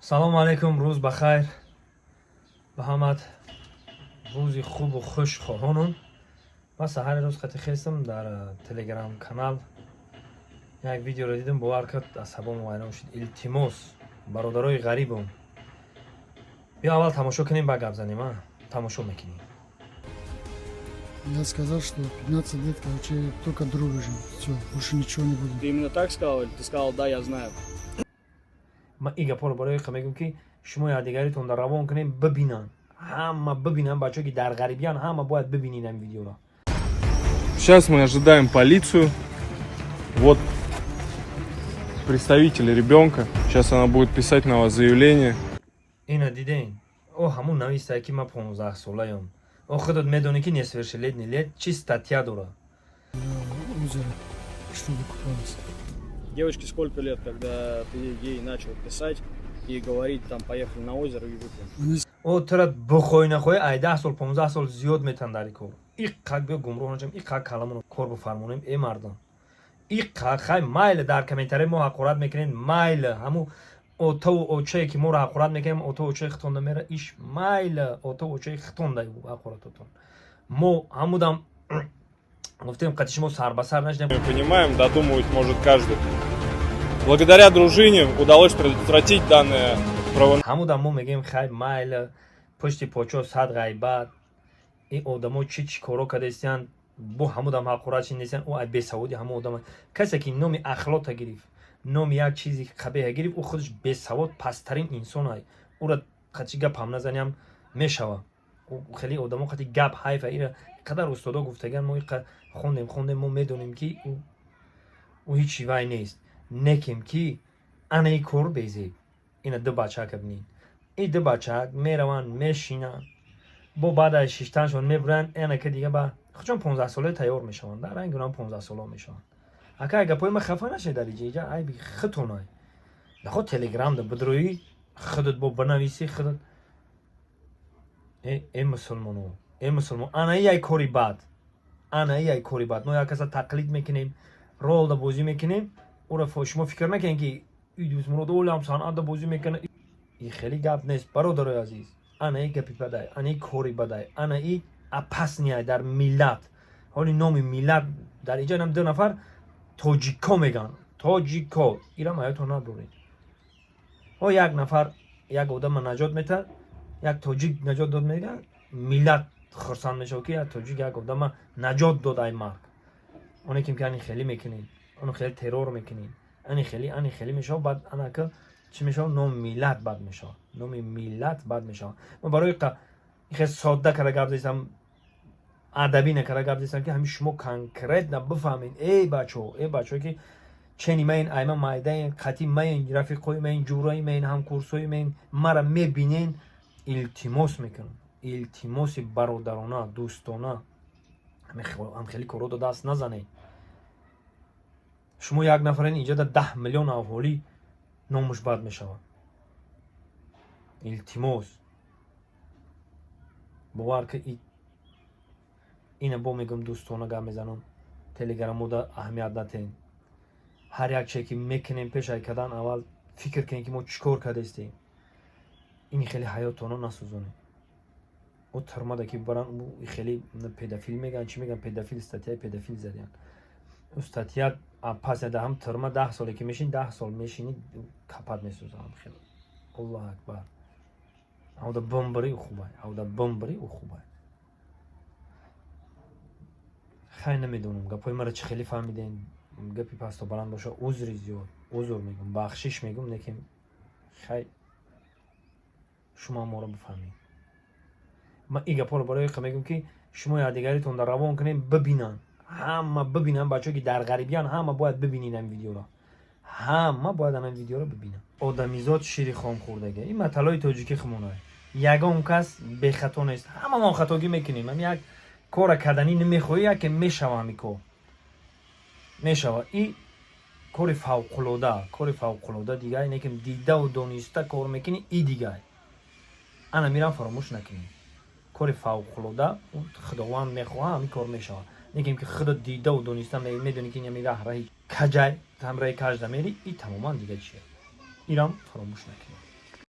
Салому алайкум, рӯз ба хайр ба ҳамат, рӯзи хубу хуш хоҳонам. Ман саҳари рӯз қати хестам, дар Телеграм канал як видеоро дидам, бовар кард, асабом вайрон шуд. Илтимос, бародарои ғарибам, биё, аввал тамошо кунем, ба гап занем. А тамошо мекунем. Я сказал, что 15 лет, короче, только дружим. Все, больше ничего не будем. Ты именно так сказал или ты сказал: «Да, я знаю»? Ман ин гапҳоро барои мегӯм, ки шумо якдигаритон дар равон кунем, бибинанд, ҳама бибинанд, бачаҳо, ки дар ғарибиян, ҳама бояд бибинед ин видеоро. Сейчас мы ожидаем полицию. Вот представитель ребенка. Сейчас она будет писать на вас заявление. Ина диден, о ҳамун нависае, ки ман 15-солаём. О худат медонӣ, ки несовершеннолетний лет чӣ статья дорад. Озеро, чтобы купались. Девочке сколько лет, когда ты ей начал писать и говорить, там, поехали на озеро и выпьем? Они О тура бихоҳӣ нахоҳӣ, ай 10 сол, 15 сол зиёд метан дар ин кор. Иққак биё, гумроҳ нашам, иққак каламоно кор бифармонем. Э мардон, иққак хай, майли, дар комментария мо ҳақорат мекунем, майли, ҳамун отаву очае, ки моро ҳақорат мекунем, отаву очаи хитонда мера иш, майли, отаву очаи хитонда ҳақоратотон. Мо ҳамудам гуфтем, қати шумо сарбасар нашидем. Мы понимаем, додумывать может каждый. Благодаря дружине удалось предотвратить данное Ҳамудам мо мегӯем: хай, майли, пушти почо сад ғайбат, ин одамо чӣ чӣ коро кардастиянд, бо ҳамудам ҳақорат шиндестиянд. Ӯ ай бесаводи ҳамон одама. Касе ки номи ахлота гирифт, номи як чизи қабеҳа гирифт, ӯ худаш бесавод, пасттарин инсон ай. Ӯра қати гап ҳам назаниам мешава. Ӯ хеле одамо қати гап ҳайфа. Ира қадар устодо гуфтаган, мо иқа хондем, хондем, мо медонем, ки ӯ ҳеҷ вай нест. Некем ки анаи кор безеб. Ина ду бачака бинед, ин ду бачак мераванд, мешинанд, бо баъд аз шиштаншон мебуранд. Энака дига ба худшон 15-солаи тайёр мешаванд, дар ранги онам 15-сола мешаванд. Ака, гапҳои ма хафа нашед, дар иҷа айби худтонай. Наход Телеграмда бидроӣ, худат бо бинависӣ худат. Э мусулмоно, э мусулмон, анаи яй кори бад, анаи яй кори бад. Мо як каса тақлид мекунем, ролда бозӣ мекунем, ӯра шумо фикр накунед, ки Дӯстмурод олам санъатда бозӣ мекунад. И хеле гап нест, бародарои азиз. Анаи гапи бадай, анаи кори бадай, анаи опасный дар миллат. Ҳоли номи миллат дар иҷа нам ду нафар тоҷико мегӯянд, тоҷико. Ирам ҳаётон надоред. О як нафар як одама наҷот метад, як тоҷик наҷот дод, мегӯянд, миллат хурсанд мешавад, ки як тоҷик як одама наҷот дод ай марг. Оне ким ки ани хеле мекунед, оно хеле террор мекунед, ани хеле, ани хеле мешавад. Баъд анака чӣ мешавад? Номи миллат бад мешавад, номи миллат бад мешавад. Ма барои хеле содда карда гап застам, адабӣ накарда гап застам, ки ҳамин шумо конкретно бифаҳмед. Эй бачаҳо, эй бачаҳо, ки чени маин, айма майдаин, қати маин, рафиқои маин, ҷураи маин, ҳамкурсои маин, мара мебинен, илтимос мекунам, илтимоси бародарона, дӯстона, ҳам хеле корро даст назанед. Шумо як нафарен, инҷода 10 миллион аҳолӣ номуш бад мешавад. Илтимос, бовар ки ина бо мегӯм, дӯстона гап мезанам. Телеграмода аҳамият натен. Ҳар як чие ки мекунем, пешай кардан аввал фикр кунем, ки мо чӣ кор кардаистем. Ин хеле ҳаётоно насӯзонем. О тюрьма да ки баран, хеле педофил мегӯянд, чӣ мегӯянд, педофил, статья и педофил задиянд. Статья пас даҳам тюрьма 10 соле ки мешини, 10 сол мешини, капат месӯзам хеле. Аллоҳ акбар! Авда бомбари хубай, авда бомбари хубай. Хай, намедонам, гапҳои маро чӣ хеле фаҳмидем. Гапи пасту баланд боша, узри зиёд, узр мегӯм, бахшиш мегӯм. Лекин хай, шумо моро бифаҳмед. Ман ин гапҳоро барои мегӯм, ки шумо якдигаритон дар равон кунем, бибинанд, ҳама бибинанд, бачаҳо, ки дар ғарибиян, ҳама бояд бибинед ин видеоро, ҳама бояд ана видеоро бибинанд. Одамизод шири хом хӯрдага, ин маталои тоҷикӣ хумонай. Ягон кас бехато нест, ҳамамон хатогӣ мекунем. Ам як кора карданӣ намехоҳӣ, яке мешава, ҳами кор мешава. И кори фавқулода, кори фавқулода дигар ине ки дидаву дониста кор мекунӣ, и дигар. Ана мирам, фаромӯш накунӣ, кори фавқулода Худованд мехоҳа, ҳамин кор мешавад. Некем ки худо дидаву дониста медонӣ, ки ин раҳ раҳи каҷай, ҳамраҳи кажда мери, и тамоман дига чие. Ирам фаромӯш накунӣ.